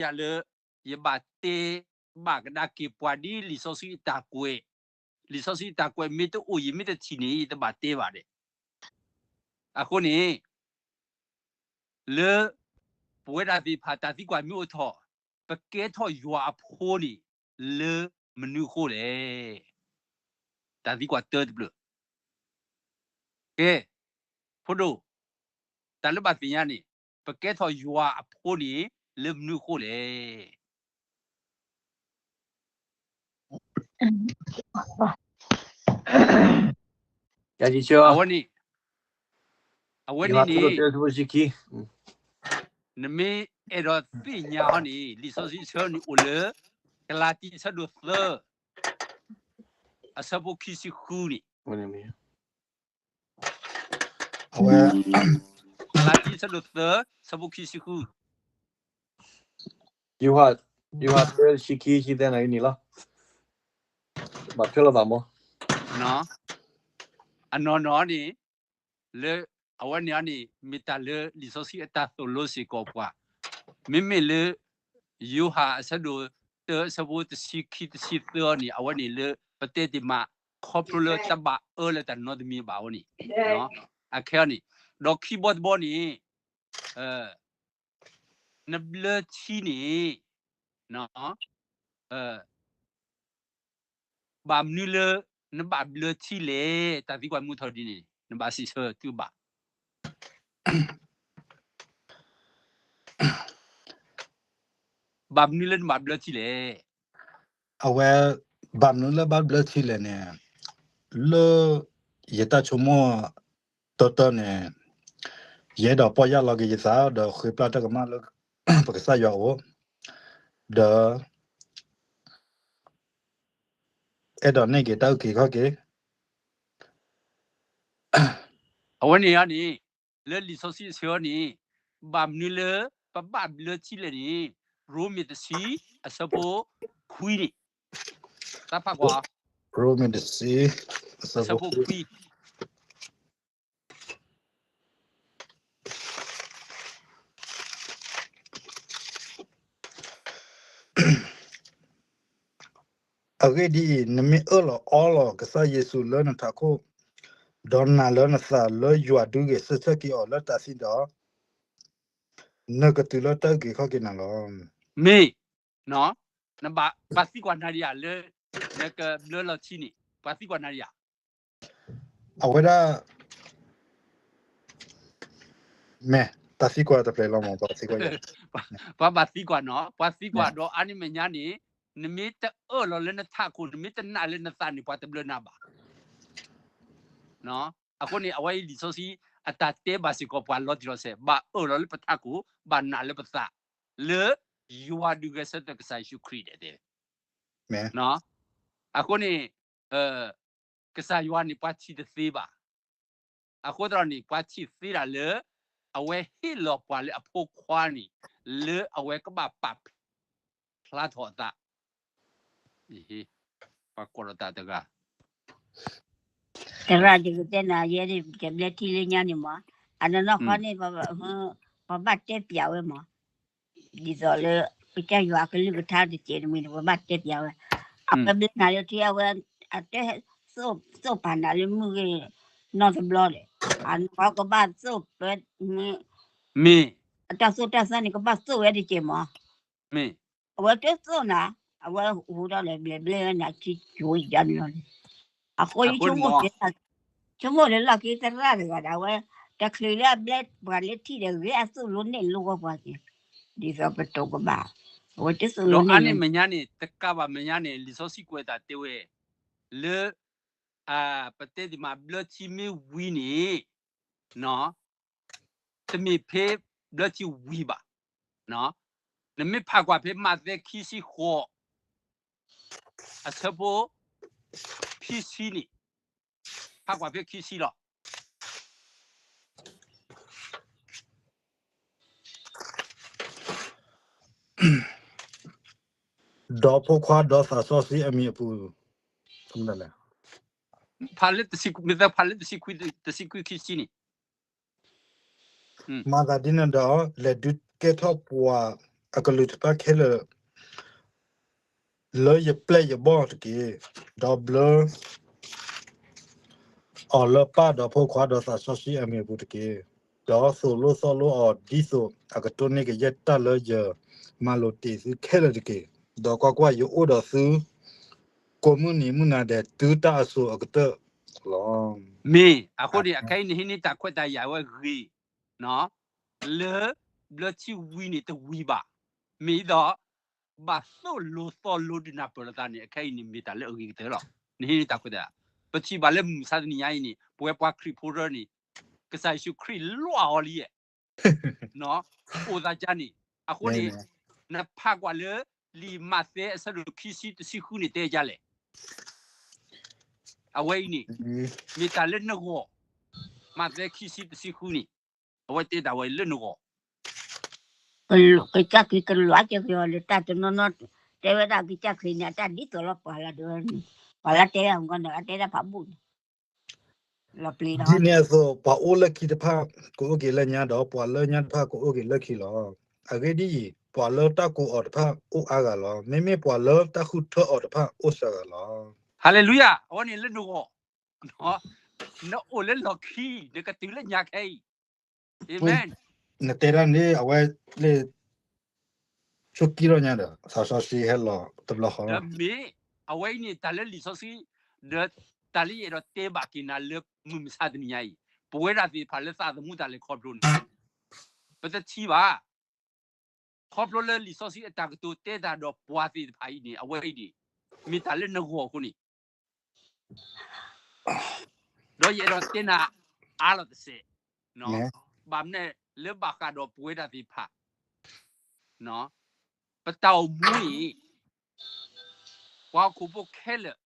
ယၤလၢ ယဘၣ်တဲဘၣ်ကဒါက့ၤပှၤဒ်လံာ်စီဆှံအတၢ်ကွဲး, လံာ်စီဆှံအတၢ်ကွဲးမ့ၢ်တအိၣ်ယမ့ၢ်တထံၣ်န့ၣ် ယတဘၣ်တဲဘၣ်ဒဲး. အဃိန့ၣ် လၢ ပဝဲဒၣ်သ့ၣ်တဖၣ်တၢ်သံကွၢ်မ့ၢ်အိၣ်ထီၣ်, ပကဲထီၣ်ယွၤအဖိန့ၣ် လၢမနုၤအဃိလဲၣ်. တၢ်သံကွၢ်တၢတဖျၢၣ်. ကဲ, ဖိဒိၣ်, တၢ်လၢဘၣ်သ့ၣ်ညါန့ၣ်, ပကဲထီၣ်ယွၤအဖိန့ၣ် လၢမနုၤအဃိလဲၣ်. အဝဲန့ၣ်, အဝဲန့ၣ်န့ၣ်, နမ့ၢ်အဲၣ်ဒိးသ့ၣ်ညါအီၤန့ၣ် လံာ်စီဆှံဆၢန့ၣ်အိၣ်လၢ ကလၤတံ အဆၢဒိၣ်သၢ, အဆၢဖိခံဆံဃုန့ၣ်. အဝဲ, ကလၤတံ အဆၢဒိၣ်သၢ, အဆၢဖိခံဆံဃု. ယိၤဟၣ်သၢ ဆံခံ ဆံသၢန့ၣ်လီၤ. ဘၣ်ထွဲလိာ်သးမး. အနီၢ်နီၢ်န့ၣ်, လၢ အဝဲန့ၣ်န့ၣ် မ့ၢ်တၢ်လၢလံာ်စီဆှံအတၢ်သိၣ်လိစ့ၢ်ကီးပှၤ, မ့မ့ၢ်လၢ ယိၤဟၣ်အဆၢဒိၣ်တၢ အဆၢဖိတဆံခံ တဆံသၢန့ၣ် အဝဲန့ၣ်လၢ ပတဲတ့ၢ်မး ခီဖျိလၢတဘၣ်အၢလၢတၢ်နီတမံၤဘၣ်အဃိန့ၣ်, အခဲအံၤန့ၣ်, ဒီးခံဘီတဘီန့ၣ်, နဘျၢထံန့ၣ်, ဘၣ်မနုၤလၢ နဘၣ်ဘျၢထံလဲၣ်, တၢ်သံကွၢ်မ့ၢ်အိၣ်ထီၣ်ဒ်န့ၣ် နဘၣ်စံးဆၢသုဘၣ်. ဘၣ်မနုၤလၢနဘၣ်ဘျၢထံလဲၣ်. အဝဲ, ဘၣ်မနုၤလၢဘၣ်ဘျၢထံလဲၣ်န့ၣ်, လၢ ယတၢ်ဆိကမိၣ် တီတီန့ၣ်, ယအဲၣ်ဒိးပီၢ်ယၢ်လီၤက့ၤယသး ဒီးဃ့ပျၢ်တၢ်ကမၣ်လၢ ပကစၢ်ယွၤအအိၣ်, ဒီး အဲၣ်ဒိးန့ၢ်က့ၤတၢ်အုၣ်က့ၤခီၣ်က့ၤ. အဝဲန့ၣ်န့ၣ်, လၢလံာ်စီဆှံအဆၢန့ၣ်, ဘၣ်မနုၤလၢ ပဘၣ်ဘျၢထံလဲၣ်န့ၣ်, ရိမ့ၤတဆံ အဆၢဖိခွံန့ၣ်, တၢ်ဖးကွၢ်, ရိမ့ၤတဆံ အဆၢဖိခွံ. အဂ့ၢ်ဒ်အံၤ, နမ့ၢ်အၢၣ်လီၤအီလီၤကစၢ်ယ့ၣ်ၡူးလၢနထးခိၣ်, ဒီးနာ်လၢနသးလၢယွၤဒုးဂဲၤဆၢထၢၣ်က့ၤအီၤလၢတၢ်သံဒီး, နကတုၤလၢတၢ်အုၣ်က့ၤခီၣ်က့ၤနၤလီၤ. မ့ၢ်, နဘၣ်သံကွၢ်နၤဒံးဧါလၢ နကဘျၢလီၤထံန့ၣ်, ပှၤသံကွၢ်နၤဒံးဧါ. အဝဲဒၣ် မ့ၢ်တၢ်သံကွၢ်တဖျၢၣ်လီၤမး, ပှၤသံကွၢ်, ပှၤဘၣ်သံကွၢ်နီၤ, ပှၤသံကွၢ်ဒီးအါန့ၢ်မဲာ်ညါန့ၣ်, နမ့ၢ်တအၢၣ်လီၤလၢနထးခိၣ်, နမ့ၢ်တနာ်လၢနသးန့ၣ် ပှၤတဘျၢနၤဘၣ်. အဃိန့ၣ် အဝဲအံၤလံာ်စီဆှံ အတၢ်တဲဘၣ်စ့ၢ်ကီးပှၤလီၤတံၢ်လီၤဆဲး, ဘၣ်အၢၣ်လီၤလၢပထးခိၣ်, ဘၣ်နာ်လၢပသး, လၢ ယွၤဒုးဂဲၤဆၢထၢၣ်ကစၢ်ယ့ၣ်ၡူးခရံာ်ဒဲးတဲ. အဃိန့ၣ် ကစၢ်ယွၤန့ၣ် ပှၤထံၣ်တသ့ဘၣ်. အဃိသတးန့ၣ် ပှၤထံၣ်သ့ဒၣ်လၢ အဝဲဟ့ၣ်လီၤပှၤလၢအဖိခွါန့ၣ် လၢအဝဲကဘၣ်ပာ်ဖျါထီၣ်အသး. ပှၤကိးထီၣ်တၢ်တဂၤ သရၣ်တဂၤတဲနၤ ယဲဒၣ်ကဘျဲထံလၢညါန့ၣ်မး, အနီၢ်နီၢ်ခီန့ၣ် ပဘၣ်တဲပျးဝဲမး, ဒ်သိးလၢ ကစၢ်ယွၤအကလုၢ်ကထါတစဲးတမှံၤန့ၣ် ပဘၣ်တဲပျးဝဲ, အဝဲဘျဲနၤလၢထံ အဝဲ အတဲ သိၣ်ပာ်နၤလၢမုၢ်ဂ့ၤ နီတဘျီဒီး, အနီၢ်ကဘၣ်သိၣ်ပၢ မ့ၢ် အတၢ်သိၣ်တၢ်သီန့ၣ် ကဘၣ်သိၣ်ဝဲတစဲးမး. အဝဲတသိၣ်နၤ, အဝဲဟူထီၣ်လဲၤဘျဲးဘျဲဝဲနၤထံကၠိယါန့ၣ်လီၤ. အဃိယဆိကမိၣ် ဆိကမိၣ်လၢလီၢ်ခံသရၣ်တဂၤဒီး အဝဲ တချုးလၢအဘျဲပှၤလၢထံဒီး ဂ့ၤအသိၣ်လိနဲၣ်လိဂီၢ်ပှၤက့ၤ, ဒ်သိးပတိၤကဘၣ်, အဝဲတသိၣ်လိနဲၣ်လိ ဒီးအါန့ၢ်မဲာ်ညါန့ၣ် တကးဘၣ်မဲာ်ညါန့ၣ် လံာ်စီဆှံကွဲးတၢ်တဲဝဲ လၢ ပတဲဒ်မး ဘျၢထံမ့ၢ်ဝံၤန့ၣ် တမ့ၢ်ဖဲဘျၢထံဝံၤဘၣ်. နမ့ၢ်ဖးကွၢ်ဖဲမးသဲခံဆံဃိး အဆၢဖိ ခံဆံန့ၣ်, ဖးကွၢ်ဖဲခံဆံလီၤ. ဒီးဖိခွါဒီးသးစီဆှံအမံၤအပူၤ, ဖးလၢတဆံ, မ့ၢ်သးဖးလၢတဆံခွံ, တဆံခွံခံဆံန့ၣ်, မၤသးဒ်န့ၣ်ဒီး လဲၤဒုးကဲထီၣ်ပှၤ အကလုၢ်တဖၣ်ခဲလၢာ် လၢယပျဲၢ်ယဘီၣ်တက့ၢ်. ဒီးဘျၢ အီၤလၢပၢ်ဒီးဖိခွါဒီးသးစီဆှံအမံၤအပူၤတက့ၢ်. ဒီးသိၣ်လိသီလိအီၤ ဒ်သိးအကတိၢ်န့ၢ်ကယဲၢ်တၢ်လၢယမၤလိာ်တ့ၢ်သုခဲလၢာ်တက့ၢ်. ဒီးကွၢ်ကွၢ်, ယအိၣ်ဒီးသု ကိးမုၢ်နံၤမုၢ်နၤဒဲး တုၤတၢ်အစိၤအကတၢၢ်လီၤ. မ့ၢ်အဃိန့ၣ် အခဲအံၤန့ၣ် ဟံးန့ၢ်တၢ်ခွဲးတၢ်ယာ်ဝဲဂ့ၤ လၢဘျၢထံဝံၤန့ၣ် တဝံၤဘၣ်. မ့ၢ်အသိး ဘၣ်သိၣ်လိသီလိဒုးနၢ်ပၢၢ်လိာ်သးန့ၣ် အခဲအံၤန့ၣ် မ့ၢ်တၢ်လၢအဂ့ၤကတၢၢ်လီၤ. နဟံးန့ၢ်တၢ်ခွဲးတၢ်ယာ်, ပထံၣ်ဘၣ်လၢမုၢ်မဆါတနံၤညါအံၤန့ၣ် ပဝဲပှၤခရံာ်ဖိတဖၣ်န့ၣ် ကစၢ်ယ့ၣ်ၡူးခရံာ်လိၣ်အီၤလံ, အိၣ်သးကါန့ၣ်. အဃိန့ၣ် နဖးကွၢ်လၢ လံာ်မးသဲအဆၢဒိၣ်ခံဆံတဆံဃုန့ၣ် တဲဒ်လဲၣ်. အဝဲအံၤန့ၣ် မ့ၢ်တၢ်လၢနဂီၢ်, မးသဲခံဆံတဆံဃုန့ၣ် အဝဲတဲတၢ်ဝဲလၢနဂီၢ် ကစၢ်ခရံာ်ကလွဲက့ၤက့ၤအီၤလၢတၢ်တနီၤနီၤ, တဲဝဲဒၣ်ကစၢ်ခရံာ်န့ၣ် အတၢ်ဒ်သိးလီၤပှၤလၢဒၢန့ၣ်, ပှၤလၢတဲအဂီၢ်န့ၣ် အတဲဒၣ်ဖးဘူးန့ၣ်, လီၤပျံၤဒီး ဒ်န့ၣ်အသိး ပှၤအိၣ်လၢခံတဖၣ် ကအိၣ်က့ၤလၢညါဒီး ပှၤလၢညါတဖၣ်ကအိၣ်က့ၤလၢခံလီၤ. အဂ့ၢ်ဒ်အံၤ, ပှၤလၢတၢ်ကိးအီၤတဖၣ်အိၣ်အါဂၤလီၤ. မ့မ့ၢ်ပှၤလၢတၢ်ဃုထၢအီၤတဖၣ်အိၣ်စှၤဂၤလီၤ. ဟါလ့လူယၤ, အဝဲန့ၣ်လၢနဂီၢ်, နအိၣ်လၢလီၢ်ခံ, နကတုၤလၢညါခဲအံၤ, အၤမ့ၣ်. နတဲဒၣ်န့ၣ် အဝဲလၢ ဆိးကံထီၣ်ညါဒီး သးစီဆှံဟဲလီၤတဘျီဃီလီၤ. ဒီးမ့ၢ်အဝဲအံၤန့ၣ် တၢ်လၢလံာ်စီဆှံ, ဒီးတၢ်လၢယအဲၣ်ဒိးတဲဘၣ်က့ၤနၤလၢမုၢ်မဆါတနံၤညါအံၤ, ပဝဲဒၣ်သ့ၣ်တဖၣ်လၢသးသမူတၢ်လဲၤခီဖျိန့ၣ် ပတထံၣ်ဘၣ်. ခီဖျိလၢလံာ်စီဆှံအတၢ်ကတိၤတဲတၢ်ဒီးပှၤသ့ၣ်တဖၣ်အံၤန့ၣ် အဝဲအံၤန့ၣ် မ့ၢ်တၢ်လၢနဂီၢ်အဃိန့ၣ် ဒီးယအဲၣ်ဒိးတဲနၤအါလီၤတစဲး, ဘၣ်မနုၤလၢဘၣ်ဃးဒီးပဝဲဒၣ်သ့ၣ်တဖၣ် ပတၢ်အိၣ်မူအံၤ ပှၤဟီၣ်ခိၣ်ဖိခဲလၢာ်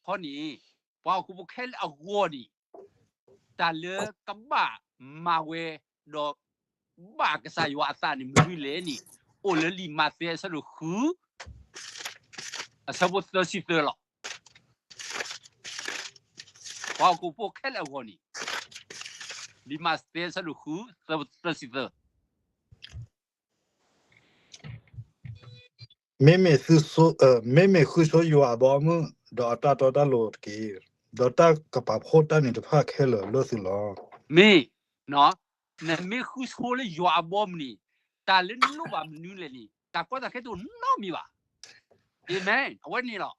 ခီန့ၣ် ပှၤဟီၣ်ခိၣ်ဖိခဲလၢာ်အဂီၢ်န့ၣ် တၢ်လၢကဘၣ်မၤဝဲ ဒီးဘၣ်ကစၢ်ယွၤအသးန့ၣ် မနုၤလဲၣ်န့ၣ် အိၣ်လၢလံာ်မးသဲအဆၢဒိၣ်ဃု အဆၢဖိသၢဆံသၢလီၤ. ပှၤဟီၣ်ခိၣ်ဖိခဲလၢာ်အဂီၢ်န့ၣ် လံာ်မးသဲအဆၢဒိၣ်ဃု သၢဆံသၢ မ့မ့ၢ်သုဆိ, မ့မ့ၢ်ဃုဆိယွၤအဘီအမုၢ် ဒီးအတၢ်တီတၢ်လိၤတက့ၢ်. ဒီးတၢ်ကပာ်ဖှိၣ်တၢ်န့ၣ်တဖၣ်ခဲလၢာ်လၢသုလီၤ. မ့ၢ်, နမ့ၢ်ဃုဆိလၢယွၤအဘီအမုၢ်န့ၣ် တၢ်လၢနလိၣ်ဘၣ်မနုၤလဲၣ်န့ၣ် တၢ်ကီတၢ်ခဲတအိၣ်နီတမံၤဘၣ်. အၤမ့ၣ်, အဝဲန့ၣ်လီၤ.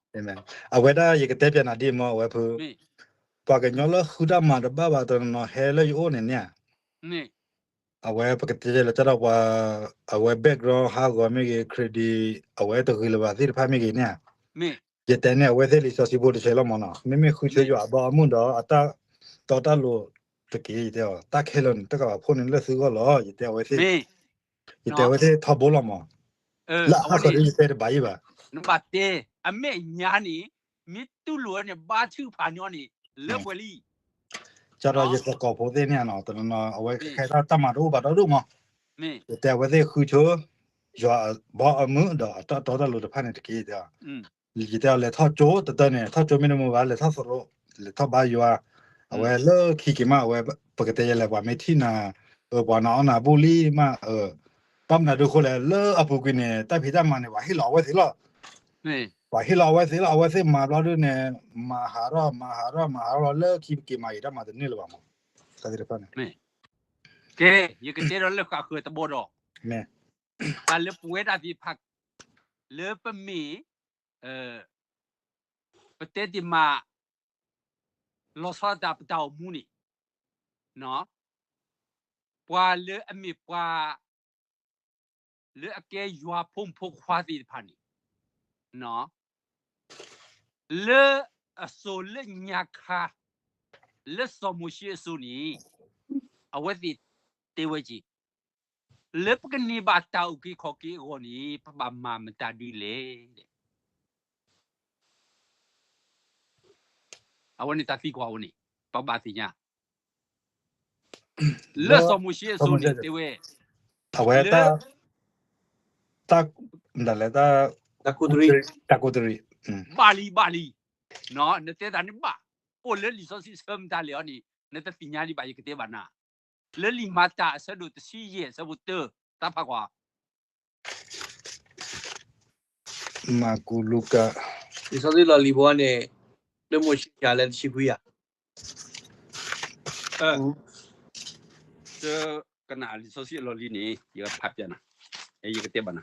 အဝဲဒၣ်ယကတဲပျးနၤဒ်မ့ၢ်အဝဲဖု, ပှၤကညီလၢဃုတၢ်မၤတဘၣ်ဘၣ်တနီၤနီၤဟဲလၢယအိၣ်န့ၣ်န့ၣ် အဝဲပကတဲလၢတၢ်ဒီးပှၤ, အဝဲ background ဟးဂီၤမ့ၢ်ဂ့ၤ credit အဝဲတဂ့ၤလၢၤဘၣ်သ့ၣ်တဖၣ်မ့ၢ်ဂ့ၤန့ၣ်, ယတဲန့ၣ် အဝဲသ့ၣ်လံာ်စီဆှံဖိတဆၢလီၤမးနီၤ, မ့မ့ၢ်ဃုဆိယွၤအဘီအမုၢ်ဒီး အတၢ်တီတၢ်လိၤတက့ၢ်, ယတဲအီၤ တၢ်ခဲလၢာ်န့ၣ် တၢ်ကပာ်ဖှိၣ်န့ၣ်လၢသုဂီၢ်လီၤ, ယတဲအဝဲသ့ၣ်, ယတဲအဝဲသ့ၣ်ထီဘိလီၤမး, လၢအါခီဒ်ယတဲတဘၣ်ယံၤဘၣ်. နဘၣ်တဲ, အမဲာ်ညါန့ၣ် မ့ၢ်တူၢ်လိာ်ဝဲန့ၣ် ဘါထုကဖၣ်ညီန့ၣ် လၢပှဲၤလံ ကဒီးယသကိးဖိသ့ၣ်န့ၣ်နီၤ, တနီၤနီၤ အဝဲခဲခဲတၢ်မၤတအိၣ်ဘၣ်ဒီဒိၣ်မး, ယတဲအဝဲသ့ၣ်ဃုဆိ, ယွၤအဘီအမုၢ်ဒီးအတၢ်တီတၢ်လိၤတဖၣ်န့ၣ်တက့ၢ်, ယတဲအီၤလဲၤထီၣ်ကၠိတတၢၢ်န့ၣ် ထီၣ်ကၠိမ့ၢ်တမုာ်ဘၣ် လဲၤထီၣ်သရိး, လဲၤထီၣ်ဘါယွၤ, အဝဲလၢခံက့ၤမး အဝဲပကတဲယဲလဲၣ် ပှၤမ့ၢ်ထံၣ်နၤ, ပှၤနအီၣ်နၤဘူၣ်လံမး, ဘၣ်မနုၤဒုးဃိလဲၣ် လၢအပူၤကွံာ်န့ၣ် တၢ်ဖံးတၢ်မၤန့ၣ် ပှၤဟ့ၣ်လီၤအဝဲသ့ၣ်လီၤ ပှၤဟ့ၣ်လီၤအဝဲသ့ၣ်လီၤ အဝဲသ့ၣ်မၤဘျီဒုးန့ၣ် မၤဟးထီၣ် မၤဟးထီၣ် မၤဟးထီၣ်လီၤ လၢခံက့ၤမၤဂ့ၤတၢ်မၤတန့ၢ်လၢၤဘၣ်မး, တၢ်သ့ၣ်တဖၣ်န့ၣ်, ကဲ, ယကတဲဒီးလၢဃၣ်ဃၢၤတဘီဒီး, တၢ်လၢပဝဲဒၣ်သ့ၣ်တဖၣ်, လၢပမ့ၢ်, ပတဲတ့ၢ်မး, လီၤဆီဒၣ်တၢ်ပတၢ်အိၣ်မူန့ၣ်, ပှၤလၢအမ့ၢ်ပှၤ လၢအကဲယွၤဖိမုၣ်ဖိခွါသ့ၣ်တဖၣ်န့ၣ်, လၢအစိၤလၢညါခါ, လၢစီၤမိၤၡ့အစိၤန့ၣ်, အဝဲသ့ၣ်တဲဝဲက့ၤ, လၢပကန့ၢ်ဘၣ်တၢ်အုၣ်က့ၤခီၣ်က့ၤအဂီၢ်န့ၣ် ပဘၣ်မၤမတၤဒ်လဲၣ် အဝဲန့ၣ်တၢ်သံကွၢ်အဝဲန့ၣ် ပဘၣ်သ့ၣ်ညါ, လၢစီၤမိၤၡ့အစိၤန့ၣ် တဲဝဲ, အဝဲ, တၢ်, တၢ်, တၢ်ကိးတရံး, ဘၣ်လံ ဘၣ်လံ, နတဲတၢ်န့ၣ်ဘၣ်, အိၣ်လၢလံာ်စီဆှံဆၢမတၤလဲၣ်အီၤန့ၣ် နတသ့ၣ်ညါဒံးဘၣ် ယကတဲဘၣ်နၤ, လၢလံာ်မၤတၢ်အဆၢဒိၣ်တဆံယဲၢ်အဆၢဖိတၢ, တၢ်ဖးကွၢ် မၢကူး လူၤကၣ် လံာ်စီဆှံလီၢ်လံၤဘိန့ၣ် လၢမိၤၡ့ယၤလၢတဆံခွံယၤ, တကနၣ်လံာ်စီဆှံအလီၢ်လံၤန့ၣ် ယကဖးပျၢ်နၤ, ယကတဲဘၣ်နၤ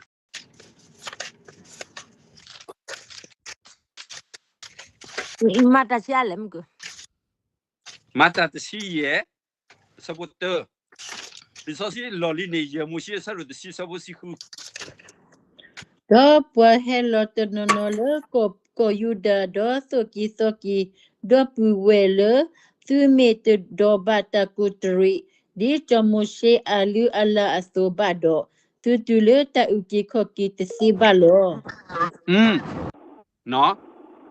မၤတၢ်ဆံးအါလဲၣ်မ့ၢ်က, မၤတၢ်တဆံယဲၢ်, အဆၢဖိတၢ, လံာ်စီဆှံလီၢ်လံၤန့ၣ် ယဲၢ်မိၤၡ့အဆၢဒိၣ်တဆံအဆၢဖိတဆံဃု, ဒီးပှၤဟဲလီၤတနီၤနီၤလၢကီၢ်ယူဒၤ ဒီးသိၣ်က့ၤသီက့ၤ ဒီပုၢ်ဝဲၢ်လၢ သုမ့ၢ်တဒိးဘၣ်တၢ်ကူးတရံး ဒ်စီၤမိၤၡ့အလုၢ်အလၢ်အသိးဘၣ်ဒီး, သုတုၤလၢတၢ်အုၣ်က့ၤခီၣ်က့ၤတသ့ဘၣ်လီၤ.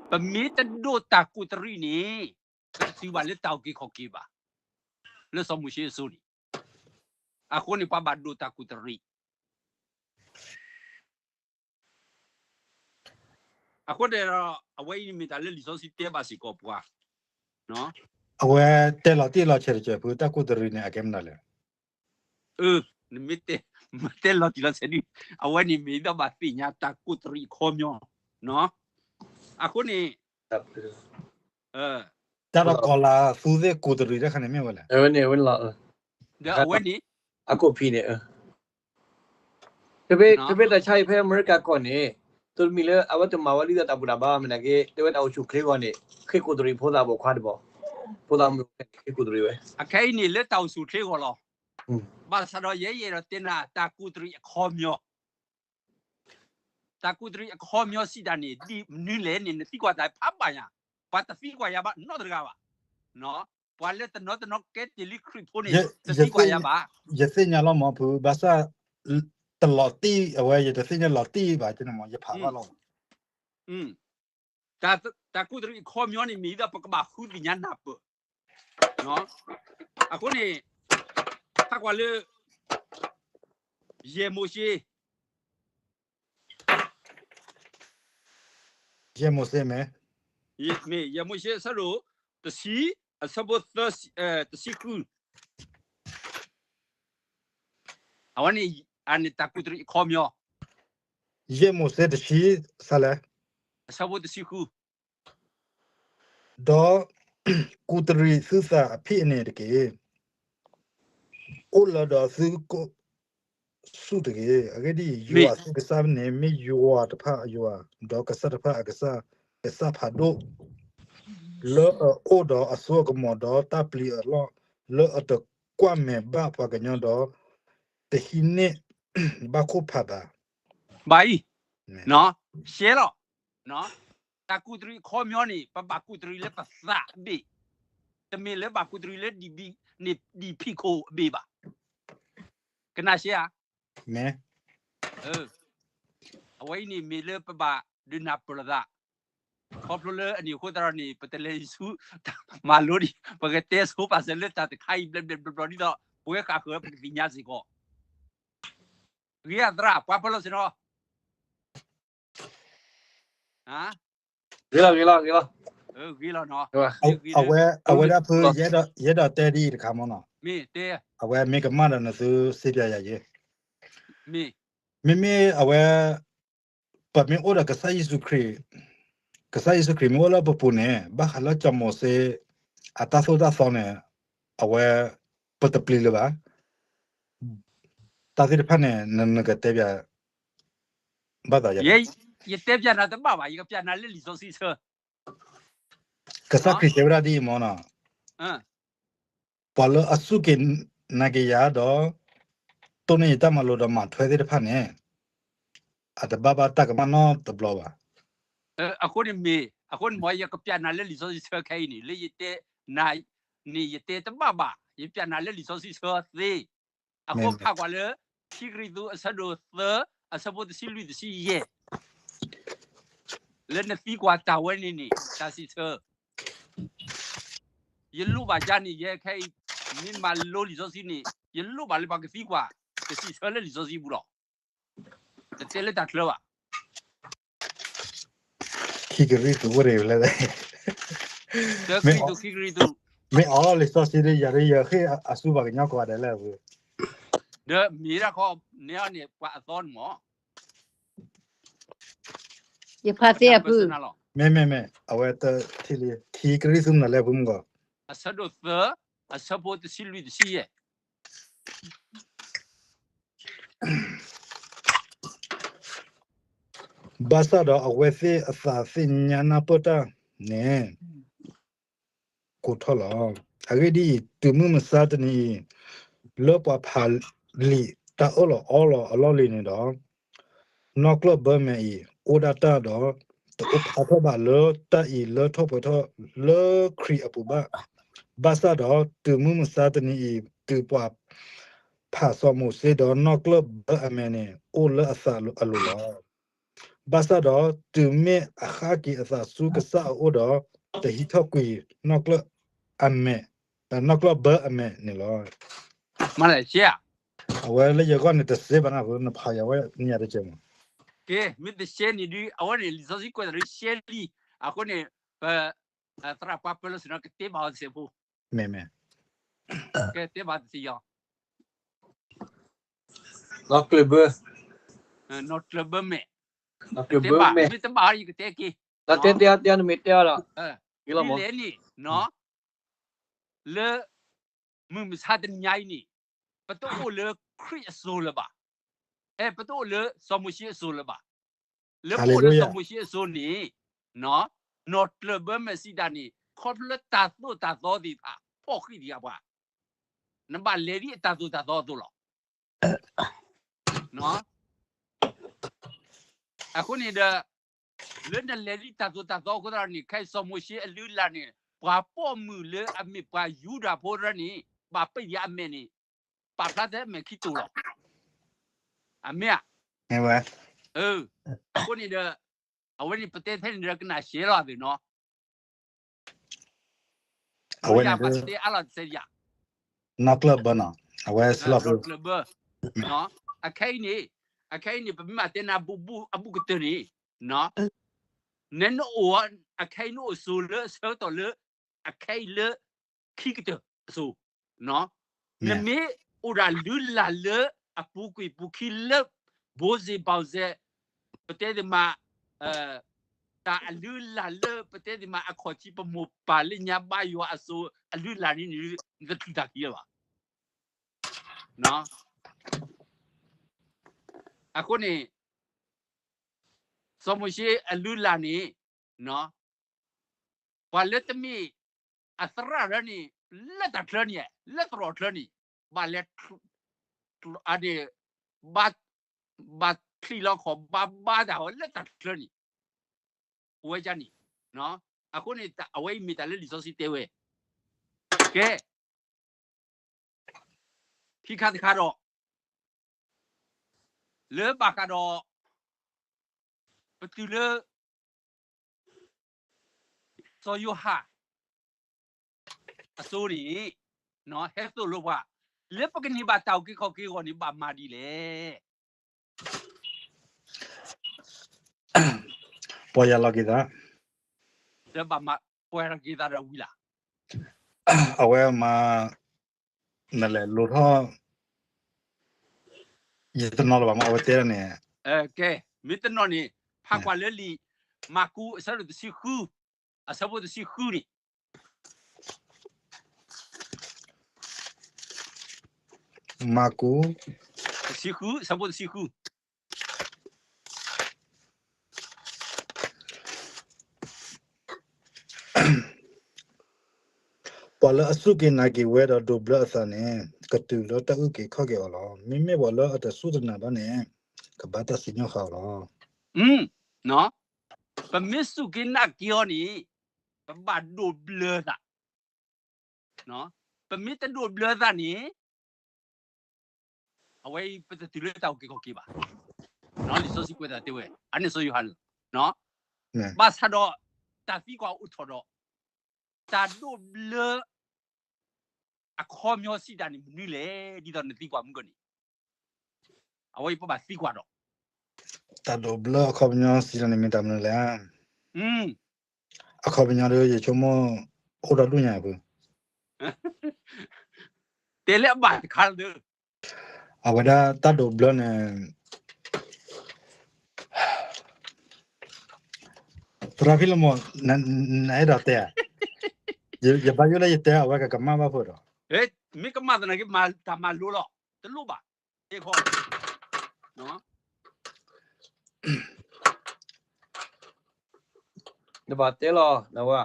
ပမ့ၢ်တဒိးတၢ်ကူးတရံးန့ၣ် ပတတုၤဘၣ်လၢတၢ်အုၣ်က့ၤခီၣ်က့ၤဘၣ်, လၢစီၤမိၤၡ့အစိၤန့ၣ်, အဃိန့ၣ် ပှၤဘၣ်ဒိးတၢ်ကူးတရံး အဃိန့ၣ်ဒီး အဝဲအံၤန့ၣ်မ့ၢ်တၢ်လၢလံာ်စီဆှံတဲဘၣ်စ့ၢ်ကီးပှၤ, အဝဲတဲလီၤတံၢ်လီၤဆဲးတစဲးဖိ တၢ်ကူးတရံးန့ၣ် အကဲမနုၤလဲၣ်, နမ့ၢ်တဲလီၤတံၢ်လီၤဆဲးဒ်, အဝဲန့ၣ်မ့ၢ်ဒၣ်ဘၣ်သ့ၣ်ညါတၢ်ကူးတရံးအခီပညီ, အဃိန့ၣ် တၢ်ဒီးကီၤလၤသူသ့ၣ်ကူးတရံးတခါန့ၣ်မ့ၢ်ဝဲလဲၣ်, ဒီးအဝဲန့ၣ် အကိၣ်ဖံန့ၣ် တဘ့ၣ်တၢ်ဆါအံၤဖဲအမဲရကၤကီၢ်န့ၣ်, သိတမံၤလၢအဝဲတမၤဝဲလံဒီးတၢ်ဘူၣ်တၢ်ဘါမနုၤက့, တဲဝဲတၢ်အိၣ်ဆူၣ်ချ့ဂီၤန့ၣ် ဃ့ကူးတရံးဖိသၣ်ဘီၣ်ခွါတဘီၣ်, ဖိသၣ်မုၣ်ဃ့ကူးတရံးဝဲ, အခဲအံၤန့ၣ်လၢတၢ်အိၣ်ဆူၣ်ချ့ဂီၤလီၤ, ဘၣ်ဆၣ်ဒီးယဲယအဲၣ်ဒိးတဲနၤ တၢ်ကူးတရံးအခီပညီ တၢ်ကူးတရံးအခီပညီစံးတၢ်န့ၣ် ဒ်မနုၤလဲၣ်န့ၣ် နသံကွၢ်တၢ်ဖးဘၣ်ညါ, ပှၤတသံကွၢ်ယၤဘၣ်နီတဂၤဘၣ်, ပှၤလၢတနီၤတနီၤကဲတ့ၢ်လံခရံာ်ဖိန့ၣ် တသံကွၢ်ယၤဘၣ်, ယသ့ၣ်ညါလီၤမ့ၢ်ဖု ဘၣ်ဆၣ် တလီၤတံၢ် အဝဲယတသ့ၣ်ညါလီၤတံၢ်ဘၣ် ယဖးဘၣ်လီၤ, တၢ်ကူးတရံးအခီပညီန့ၣ် မ့ၢ်ဒ်သိးပကဘၣ်ဃုသ့ၣ်ညါနၢ်ပၢၢ်, အဃိန့ၣ် ဖးကွၢ်လၢ ယဲၢ်မိၤၡ့ ယဲၢ်မိၤၡ့မ့ၢ်, မ့ၢ်ယဲၢ်မိၤၡ့အဆၢဒိၣ် တဆံ အဆၢဖိ တဆံဃု, အဝဲန့ၣ် အန့ၣ်တၢ်ကူးတရံးအခီပညီ, ယဲၢ်မိၤၡ့တဆံ ဆါလဲၣ်, အဆၢဖိတဆံဃု ဒီး ကူးတရံးသုသးအဖံးအန့ၣ်တက့ၢ်. အိၣ်လၢဒီးသုကိးဆူၣ်တဂ့ၤ. အဂ့ၢ်ဒ်အံၤ, ယွၤသုကစၢ်န့ၣ် မ့ၢ်ယွၤတဖၣ်အယွၤ, ဒီးကစၢ်တဖၣ်အကစၢ်, ကစၢ်ဖးဒိၣ်, လၢအအိၣ်ဒီးအစိအကမီၤ, ဒီးတၢ်ပျံၤအလီၢ်, လၢအတကွၢ်မဲာ်ဘၣ်ပှၤကညီ, ဒီးတဟံးန့ၢ်ဘၣ်ခိၣ်ဖးဘၣ်. ဘၣ်အံၤ, ရှဲလီၤ, တၢ်ကူးတရံးအခီပညီန့ၣ် ပဘၣ်ကူးတရံးလၢပသးအဘ့ၣ်, တမ့ၢ်လၢဘၣ်ကူးတရံးလၢ ဒ်ဖံးခိၣ်အဘ့ၣ်ဘၣ်. ကနၣ်ရှဲဧါ. အဝဲအံၤန့ၣ်မ့ၢ်လၢပဘၣ်ဒုးနၢ်ပၢၢ်လိာ်သး, ခီဖျိလၢအန့ၣ်အဃိသတးဒီးန့ၣ် ပတလဲၤဆူ မၤလိဒံး, ပကတဲဆိပာ်စၢၤလၢတၢ်တခါအံၤ ဘျဲၣ်ဘျဲၣ်ဘျီဘျီဒ်သိး ပဝဲဃၣ်ဃၢၤပကသ့ၣ်ညါစ့ၢ်ကီး. ဂ့ၤအသရၣ် ပှၤပၢၤလီၢ်ဆ့ၣ်နီၤ ဂ့ၤလီၤ, ဂ့ၤလီၤ, ဂ့ၤလီၤ, ဂ့ၤလီၤနီၤ. အဝဲဒၣ်ဖု ယအဲၣ်ဒိးတဲဒ်အံၤတခါမ့ၢ်နီၤ, မ့ၢ်တဲ, အဝဲမ့ၢ်ကမၣ်ဒီးနသုစ့ပၠးယၤယ့, မ့မ့ၢ်အဝဲ ပမ့ၢ်အိၣ်ဒီးကစၢ်ယ့ၣ်ၡူးခရံာ်, ကစၢ်ယ့ၣ်ၡူးခရံာ်မ့ၢ်အိၣ်လၢပပူၤန့ၣ် ဘၣ်ဃးလၢစီၤမိၤၡ့ အတၢ်သိၣ်တၢ်သီန့ၣ် အဝဲ ပတပျံၤလၢၤဘၣ်. တၢ်သ့ၣ်တဖၣ်န့ၣ် နကတဲပၠး ဘၣ်သးယၤ, ယတဲပၠးနၤတဘၣ်ဘၣ်, ယကပၠးနၤလၢလံာ်စီဆှံဆၢ, ကစၢ်ခရံာ်တဲဝဲဒၣ်ဒ်အံၤမ့ၢ်နီၤ, ပှၤလၢအစူၢ်က့ၤနာ်က့ၤယၤဒီး တိၢ်န့ၢ်ယတၢ်မၤလိာ်ဒီးမၤထွဲသ့ၣ်တဖၣ်န့ၣ် အတဘၣ်ဘၣ်တၢ်ကမၣ်နီတဘျီဘၣ်. အဃိန့ၣ်မ့ၢ်, အဃိန့ၣ်မ့ၢ် ယကပၠးနၤလၢလံာ်စီဆှံဆၢခဲအံၤန့ၣ် လၢယတဲနၤန့ၣ် ယတဲတဘၣ်ဘၣ်, ယပၠးနၤလၢလံာ်စီဆှံဆၢသ့. အဃိဖးကွၢ်လၢ ခံကရံၣ်သူး အဆၢဒိၣ်သၢ အဆၢဖိတဆံလွံၢ်တဆံယဲၢ် လၢနသံကွၢ်တၢ်ဝဲန့ၣ်န့ၣ် တၢ်စံးဆၢ ယလိၣ်ဘၣ်ယၤန့ၣ် ယဲခဲအံၤ မ့ၢ်မၤလိလံာ်စီဆှံန့ၣ် ယလိၣ်ဘၣ်လၢပှၤကသံကွၢ် ကစံးဆၢလၢလံာ်စီဆှံပူၤလီၤ. တတဲလၢတၢ်ချၢဘၣ်. ခံကရံၣ်သူးအိၣ်ဒံးလဲၣ်, မ့ၢ်အီလံာ်စီဆှံဒ်ယၤဒ်ယဃ့ၢ်အစူၢ်ပှၤကညီကိးဂၤဒဲးလဲၣ်, ဒီးမ့ၢ်ဒၣ်ခီန့ၣ်န့ၣ် ပှၤအသီန့ၣ်မ့ၢ် အ ယဖးသ့အပုၢ်, မ့ၢ်မ့ၢ်မ့ၢ် အဝဲတထံၣ်လံ ခံကရံၣ်သူးမနုၤလဲၣ် ဖုမုၢ်ဂီၤ, အဆၢဒိၣ်သၢ, အဆၢဖိတဆံလွံၢ်တဆံယဲၢ် ဘၣ်ဆၣ်ဒီးအဝဲသ့ၣ်အသးသ့ၣ်ညါနၢ်ပၢၢ်တၢ်န့ၣ် ကိးထီၣ်လီၤ. အဂ့ၢ်ဒ်အံၤ, တုၤမုၢ်မဆါတနံၤအံၤ, လၢပှၤဖးလံာ်တၢ်အၢၣ်လီၤအီလီၤအလီၢ်လံၤန့ၣ်ဒီး, နီၣ်ကျၢၢ်ဘၢမဲာ်အံၤ အိၣ်ဒၣ်တၢ်ဒီး တအိၣ်ဖျါထီၣ်ဘၣ်လၢတၢ်အံၤလၢထီၣ်ပှဲၤထီၣ်လၢခရံာ်အပူၤဘၣ်. ဘၣ်ဆၣ်ဒီးတုၤမုၢ်မဆါတနံၤအံၤ တုၤပှၤဖးစီၤမိၤၡ့ဒီးနီၣ်ကျၢၢ်ဘၢအမဲာ်န့ၣ် အိၣ်လၢအသးအလိၤလီၤ. ဘၣ်ဆၣ်ဒီးတုၤမ့ၢ်အဃၣ်က့ၤအသးဆူကစၢ်အအိၣ်ဒီး တဟံးထီၣ်ကွံာ်နီၣ်ကျၢၢ်အမဲာ်, နီၣ်ကျၢၢ်ဘၢအမဲာ်န့ၣ်လီၤ. မ့ၢ်လဲၣ်ရှဲဧါ, အဝဲလၢယဂီၢ်န့ၣ်တစဲးဘၣ်နၤ နဖးယၤဝဲန့ၣ်ယၤတကဲးမး, ကဲ မ့ၢ်တရှဲန့ၣ်ဒုး အဝဲန့ၣ် လံာ်စီဆှံကွဲးသးဒုးရှဲလံ, အဃိန့ၣ် ပ သရၣ်ပှၤပၢလၢစ့ၢ်နီၤ ကတဲဘၣ်အီၤတစဲးဖိ, မ့ၢ်မ့ၢ်, ကတဲဘၣ်တစဲးယီၤ နီၣ်ကျၢၢ်ဘၢ, နီၣ်ကျၢၢ်ဘၢမဲာ်, ကတဲဘၣ် မ့ၢ်တဘၣ်အီၤယကတဲက့ၤ, တဲတဲတဲနမ့ၢ်တဲအီၤလီၤ, ဒ်လဲၣ်န့ၣ်, လၢ မုၢ်မဆါတနံၤညါအံၤန့ၣ်, ပတအိၣ်လၢခရံာ်အစိၤလၢၤဘၣ်, အဲ ပတအိၣ်လၢစီၤမိၤၡ့အစိၤလၢၤဘၣ်, လၢပအိၣ်လၢစီၤမိၤၡ့အစိၤန့ၣ်, နီၣ်ကျၢၢ်ဘၢမဲာ်စံးတၢ်န့ၣ် ခီဖျိလၢတၢ်သိၣ်တၢ်သီသ့ၣ်တဖၣ် ဖီၣ်ဃံးဒံးအပှၤ, နဘၣ်လဲၤဒ်အတၢ်သိၣ်တၢ်သီအသိးလီၤ. အဃိန့ၣ်ဒီး လၢနလဲၤဒ်တၢ်သိၣ်တၢ်သီအဃိသတးန့ၣ် ခဲအံၤစီၤမိၤၡ့အလုၢ်အလၢ်န့ၣ် ပှၤပိာ်မုၣ်လၢအမ့ၢ်ပှၤယူဒၤဖိသတးန့ၣ် ဘၣ်ပ့ၢ်ဒံးအမဲာ်န့ၣ် ပာ်ဖျါထဲအမဲာ်ခံတိၤလီၤ. အမ့ၢ်ဧါ, အဃိန့ၣ်ဒီး အဝဲန့ၣ်ပတဲထဲန့ၣ်ဒီးကနၣ်ရှဲလီၤအသးနီၤ အဝဲန့ၣ် ပတဲအါလီၤတစဲးယၤ, နီၣ်ကျၢၢ်ဘၢနီၤ, အဝဲစလီၤကျၢၢ်ဘၢ, အခဲအံၤန့ၣ်, အခဲအံၤန့ၣ် ပမ့ၢ်တဲနၤအဘူးကတၢၢ်န့ၣ်, နဲနအိၣ်, အခဲအံၤနအိၣ်ဆိးလၢအဆၢကတီၢ်လၢ အခဲအံၤလၢ ခံကတၢၢ်အစိၤ နမ့ၢ်အိၣ်ဒၣ်လုၢ်လၢ်လၢအပူၤကွံာ်ပူၤခံလၢ ဘိစ့ဘီစဲး ပတဲသ့မး တၢ်အလုၢ်လၢ်လၢပတဲသ့မး အခီၣ်ထံးပမိၢ်ပၢ်လၢညါဘါယွၤအစိၤအလုၢ်လၢ်န့ၣ် နတချုးတၢ်ခံလၢၤဘၣ်. အဃိန့ၣ် စီၤမိၤၡ့အလုၢ်လၢ်န့ၣ် ပှၤလၢတမ့ၢ်အသရၣ်လၢန့ၣ် လၢတၢ်ချၢန့ၣ် လၢသရိာ်ချၢန့ၣ် ဘၣ်လဲၤ အန့ၣ် ဘၣ် ဘၣ်ချံးလီၤခီၣ် ဘၣ်ဘါတၢ်အီၤလၢတၢ်ချၢန့ၣ် အိၣ်ဝဲဒ်န့ၣ်. အဃိန့ၣ် အဝဲအံၤမ့ၢ်တၢ်လၢလံာ်စီဆှံတဲဝဲ ကဲ ခံခါတခါဒီး လၢဘၣ်ဃးဒီး ပတုၤလၢ စီၤယိၤဟၣ် အစိၤန့ၣ် ဟဲသိၣ်လိပှၤ လၢပကန့ၢ်ဘၣ်တၢ်အုၣ်က့ၤခီၣ်က့ၤအဂီၢ်န့ၣ် ဘၣ်မၤဒ်လဲၣ်. ပီၢ်ယၢ်လီၤက့ၤသး ဒီးဘၣ်မၤ ပီၢ်ယၢ်လီၤက့ၤသးဒီးဝံၤလၢ် အဝဲမၤ နလဲၤလိၤထီၣ် ယတနီၤလၢၤဘၣ်မ့ၢ်အဝဲတဲဒၣ်န့ၣ် ကဲ မ့ၢ်တနီၤန့ၣ် ဖးကွၢ်လၢလံာ် မၢ်ကူး အဆၢဒိၣ်တဆံဃု အဆၢဖိတဆံဃုန့ၣ် မၢ်ကူး တဆံဃု အဆၢဖိတဆံဃု ပှၤလၢအစူၢ်က့ၤနာ်က့ၤဝဲဒီးဒိးဘျၢအသးန့ၣ် ကတုၤလၢတၢ်အုၣ်က့ၤခီၣ်က့ၤအီၤလီၤ. မ့မ့ၢ်ပှၤလၢအတစူၢ်တနာ်ဘၣ်န့ၣ် ကဘၣ်တၢ်စံၣ်ညီၣ်ဃာ်အီၤလီၤ. ပမ့ၢ်စူၢ်က့ၤနာ်က့ၤအီၤန့ၣ် ပဘၣ်ဒိးဘျၢသး ပမ့ၢ်တဒိးဘျၢသးန့ၣ် အဝဲအံၤပတတုၤလၢတၢ်အုၣ်က့ၤခီၣ်က့ၤဘၣ်. လံာ်စီဆှံကွဲးသးတဲဝဲ အန့ၣ်စီၤယိၤဟၣ်န့ၣ် ဘၣ်ဆၣ်ဒီး တၢ်သံကွၢ်အိၣ်ထီၣ်ဒီး တၢ်ဒိးဘျၢ အခီပညီစံးတၢ်န့ၣ်မနုၤလဲၣ် ဒ်သိးနသံကွၢ်မုၢ်ကီၢ်န့ၣ် အဝဲအံၤပဘၣ်သံကွၢ်ဒီး တၢ်ဒိးဘျၢအခီပညီစံးတၢ်န့ၣ်မ့ၢ်တၢ်မနုၤလဲၣ်. အခီပညီဒီးယဆိကမိၣ် အိၣ်ဒီးဒူၣ်ညါအပူၤ တဲလၢအဘၣ်တခါလၢ အဝဲဒၣ်တၢ်ဒိးဘျၢန့ၣ် တၢ် သရၣ်ဖံလမိၢ်, နအဲၣ်ဒိးတဲဧါ, ယဘၣ်ယိၣ်လၢယတဲအဝဲကကမၣ်ဘၣ်ဖုးဒီး, မ့ၢ်ကမၣ်သနာ်က့ မၤတၢ်မၤလိလီၤ, တလိၣ်ဘၣ်, နဘၣ်တဲလီၤ,